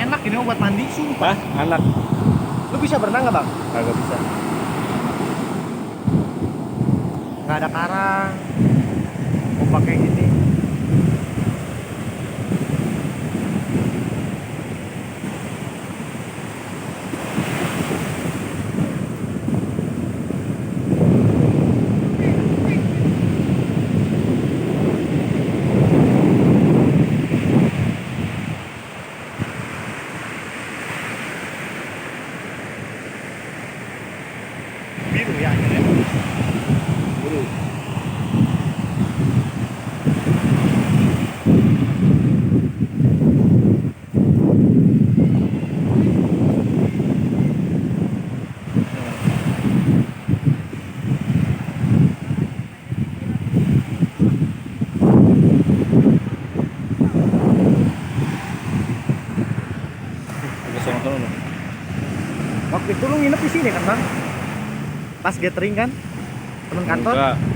enak ini buat mandi, sumpah. Hah? Anak? Lu bisa berenang nggak bang? Kagak bisa. Nggak ada karang. Mau pakai gini. Biru ya akhirnya. Biru. Udah sama-sama lu. Waktu itu lu nginep di sini kan bang? Pas gathering kan? Temen kantor? Enggak.